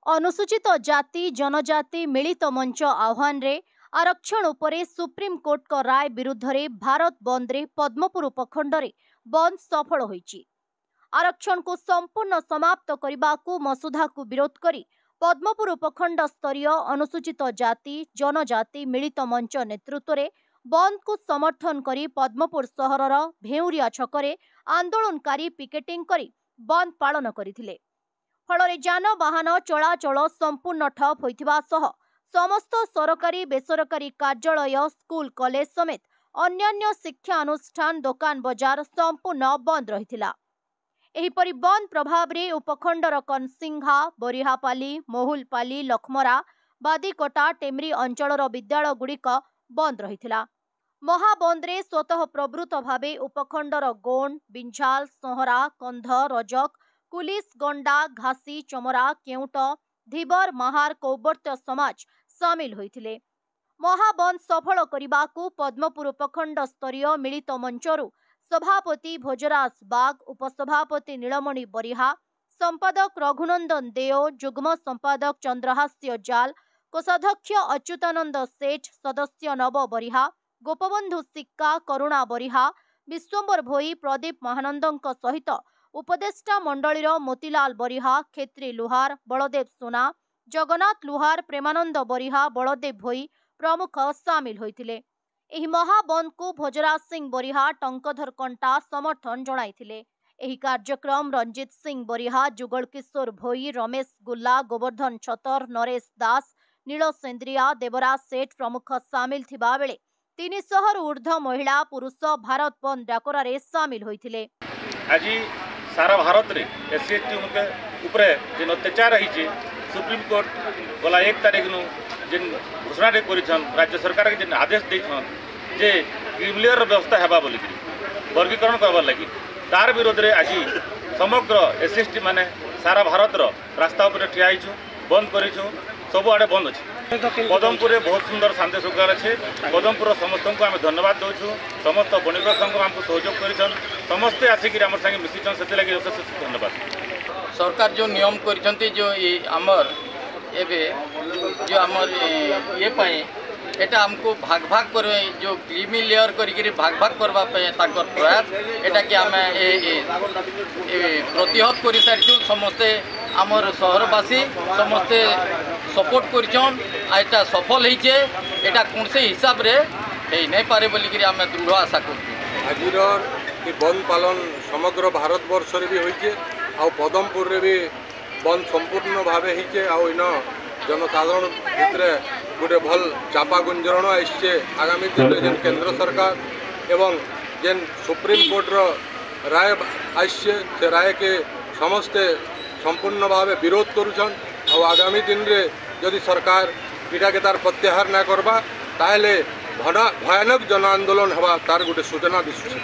ଅନୁସୂଚିତ ଜାତି ଜନଜାତି ମିଳିତ ମଞ୍ଚ ଆହ୍ୱାନରେ ଆରକ୍ଷଣ ଉପରେ ସୁପ୍ରିମକୋର୍ଟଙ୍କ ରାୟ ବିରୁଦ୍ଧରେ ଭାରତ ବନ୍ଦରେ ପଦ୍ମପୁର ଉପଖଣ୍ଡରେ ବନ୍ଦ ସଫଳ ହୋଇଛି। ଆରକ୍ଷଣକୁ ସମ୍ପୂର୍ଣ୍ଣ ସମାପ୍ତ କରିବାକୁ ମସୁଧାକୁ ବିରୋଧ କରି ପଦ୍ମପୁର ଉପଖଣ୍ଡ ସ୍ତରୀୟ ଅନୁସୂଚିତ ଜାତି ଜନଜାତି ମିଳିତ ମଞ୍ଚ ନେତୃତ୍ୱରେ ବନ୍ଦକୁ ସମର୍ଥନ କରି ପଦ୍ମପୁର ସହରର ଭେଉଁରିଆ ଛକରେ ଆନ୍ଦୋଳନକାରୀ ପିକେଟିଂ କରି ବନ୍ଦ ପାଳନ କରିଥିଲେ। ଫଳରେ ଯାନବାହନ ଚଳାଚଳ ସମ୍ପୂର୍ଣ୍ଣ ଠପ୍ ହୋଇଥିବା ସହ ସମସ୍ତ ସରକାରୀ ବେସରକାରୀ କାର୍ଯ୍ୟାଳୟ, ସ୍କୁଲ କଲେଜ ସମେତ ଅନ୍ୟାନ୍ୟ ଶିକ୍ଷା ଅନୁଷ୍ଠାନ, ଦୋକାନ ବଜାର ସମ୍ପୂର୍ଣ୍ଣ ବନ୍ଦ ରହିଥିଲା। ଏହିପରି ବନ୍ଦ ପ୍ରଭାବରେ ଉପଖଣ୍ଡର କନସିଂହା, ବରିହାପାଲି, ମହୁଲପାଲି, ଲକ୍ଷ୍ମରା, ବାଦିକଟା, ଟେମରି ଅଞ୍ଚଳର ବିଦ୍ୟାଳୟଗୁଡ଼ିକ ବନ୍ଦ ରହିଥିଲା। ମହାବନ୍ଦରେ ସ୍ୱତଃ ପ୍ରବୃତ୍ତ ଭାବେ ଉପଖଣ୍ଡର ଗୋଣ୍ଡ, ବିଞ୍ଝାଲ, ସହରା, କନ୍ଧ, ରଜକ, କୁଲିସ, ଗଣ୍ଡା, ଘାସି, ଚମରା, କେଉଟ, ଧୀବର, ମାହାର, କୌବର୍ତ୍ତ ସମାଜ ସାମିଲ ହୋଇଥିଲେ। ମହାବନ୍ଦ ସଫଳ କରିବାକୁ ପଦ୍ମପୁର ଉପଖଣ୍ଡ ସ୍ତରୀୟ ମିଳିତ ମଞ୍ଚରୁ ସଭାପତି ଭୋଜରାଜ ବାଗ, ଉପସଭାପତି ନୀଳମଣି ବରିହା, ସମ୍ପାଦକ ରଘୁନନ୍ଦନ ଦେଓ, ଯୁଗ୍ମ ସମ୍ପାଦକ ଚନ୍ଦ୍ରହାସ୍ୟ ଜାଲ, କୋଷାଧ୍ୟକ୍ଷ ଅଚ୍ୟୁତାନନ୍ଦ ସେଠ, ସଦସ୍ୟ ନବ ବରିହା, ଗୋପବନ୍ଧୁ ସିକ୍କା, କରୁଣା ବରିହା, ବିଶ୍ୱମ୍ବର ଭୋଇ, ପ୍ରଦୀପ ମହାନନ୍ଦଙ୍କ ସହିତ ଉପଦେଷ୍ଟା ମଣ୍ଡଳୀର ମୋତିଲାଲ ବରିହା, କ୍ଷେତ୍ରୀ ଲୁହାର, ବଳଦେବ ସୁନା, ଜଗନ୍ନାଥ ଲୁହାର, ପ୍ରେମାନନ୍ଦ ବରିହା, ବଳଦେବ ଭୋଇ ପ୍ରମୁଖ ସାମିଲ ହୋଇଥିଲେ। ଏହି ମହାବନ୍ଦକୁ ଭୋଜରାଜ ସିଂ ବରିହା, ଟଙ୍କଧର କଣ୍ଟା ସମର୍ଥନ ଜଣାଇଥିଲେ। ଏହି କାର୍ଯ୍ୟକ୍ରମ ରଞ୍ଜିତ ସିଂ ବରିହା, ଯୁଗଳ କିଶୋର ଭୋଇ, ରମେଶ ଗୁଲ୍ଲା, ଗୋବର୍ଦ୍ଧନ ଛତର, ନରେଶ ଦାସ, ନୀଳ ସେନ୍ଦ୍ରିଆ, ଦେବରାଜ ସେଠ ପ୍ରମୁଖ ସାମିଲ ଥିବାବେଳେ 300ରୁ ଉର୍ଦ୍ଧ୍ୱ ମହିଳା ପୁରୁଷ ଭାରତ ବନ୍ଦ ଡାକରାରେ ସାମିଲ ହୋଇଥିଲେ। ଆଜି ସାରା ଭାରତରେ ଏସ୍ ସି ଏସ୍ ଟି ଉପରେ ଯେନ୍ ଅତ୍ୟାଚାର ହେଇছে, ସୁପ୍ରିମକୋର୍ଟ ଗଲା 1 ତାରିଖନୁ ଯେନ୍ ଘୋଷଣାଟେ କରିଛନ୍, ରାଜ୍ୟ ସରକାରକେ ଯେନ୍ ଆଦେଶ ଦେଇଛନ୍ ଯେ କ୍ରିମିଲିୟର ବ୍ୟବସ୍ଥା ହେବା ବୋଲିକିରି ବର୍ଗୀକରଣ କରବାର୍ ଲାଗି, ତାର ବିରୋଧରେ ଆଜି ସମଗ୍ର ଏସ୍ ସି ଏସ୍ ଟି ମାନେ ସାରା ଭାରତର ରାସ୍ତା ଉପରେ ଠିଆ ହେଇଛୁ, ବନ୍ଦ କରିଛୁ, ସବୁଆଡ଼େ ବନ୍ଦ ଅଛି। ପଦମପୁରରେ ବହୁତ ସୁନ୍ଦର ଶାନ୍ତି ଶୃଙ୍ଖଳା ଅଛି। ପଦମପୁରର ସମସ୍ତଙ୍କୁ ଆମେ ଧନ୍ୟବାଦ ଦେଉଛୁ। ସମସ୍ତ ବଣିକ ସଂଘ ଆମକୁ ସହଯୋଗ କରିଛନ୍, ସମସ୍ତେ ଆସିକିରି ଆମର ସାଙ୍ଗେ ମିଶିଛନ୍, ସେଥିଲାଗି ଅଶେଷ ଅଶେଷ ଧନ୍ୟବାଦ। ସରକାର ଯେଉଁ ନିୟମ କରିଛନ୍ତି, ଯେଉଁ ଆମର ଏବେ ଯେଉଁ ଆମର ଇଏ ପାଇଁ এটা ଆମକୁ ଭାଗ ଭାଗ କରି ଯେଉଁ କ୍ରିମି ଲେୟର କରିକିରି ଭାଗ ଭାଗ କରିବା ପାଇଁ ତାଙ୍କର ପ୍ରୟାସ, ଏଟାକି ଆମେ ପ୍ରତିହତ କରିସାରିଛୁ। ସମସ୍ତେ ଆମର ସହରବାସୀ ସମସ୍ତେ ସପୋର୍ଟ କରିଛନ୍ ଆଉ ଏଟା ସଫଳ ହେଇଛେ। ଏଟା କୌଣସି ହିସାବରେ ହେଇ ନାଇପାରେ ବୋଲିକିରି ଆମେ ଦୃଢ଼ ଆଶା କରୁଛୁ। ଆଜିର ଏ ବନ୍ଦ ପାଳନ ସମଗ୍ର ଭାରତବର୍ଷରେ ବି ହୋଇଛେ ଆଉ ପଦମପୁରରେ ବି ବନ୍ଦ ସମ୍ପୂର୍ଣ୍ଣ ଭାବେ ହେଇଛେ। ଆଉ ଇନ ଜନସାଧାରଣ ଭିତରେ ଗୋଟେ ଭଲ ଚାପା ଗୁଞ୍ଜରଣ ଆସିଛେ। ଆଗାମୀ ଦିନରେ ଯେନ୍ କେନ୍ଦ୍ର ସରକାର ଏବଂ ଯେନ୍ ସୁପ୍ରିମକୋର୍ଟର ରାୟ ଆସିଛେ, ସେ ରାୟକେ ସମସ୍ତେ ସମ୍ପୂର୍ଣ୍ଣ ଭାବେ ବିରୋଧ କରୁଛନ୍। ଆଉ ଆଗାମୀ ଦିନରେ ଯଦି ସରକାର ଏଟାକେ ତାର ପ୍ରତ୍ୟାହାର ନା କରବା, ତାହେଲେ ଭୟାନକ ଜନ ଆନ୍ଦୋଳନ ହେବା ତାର ଗୋଟେ ସୂଚନା ଦିଶୁଛି।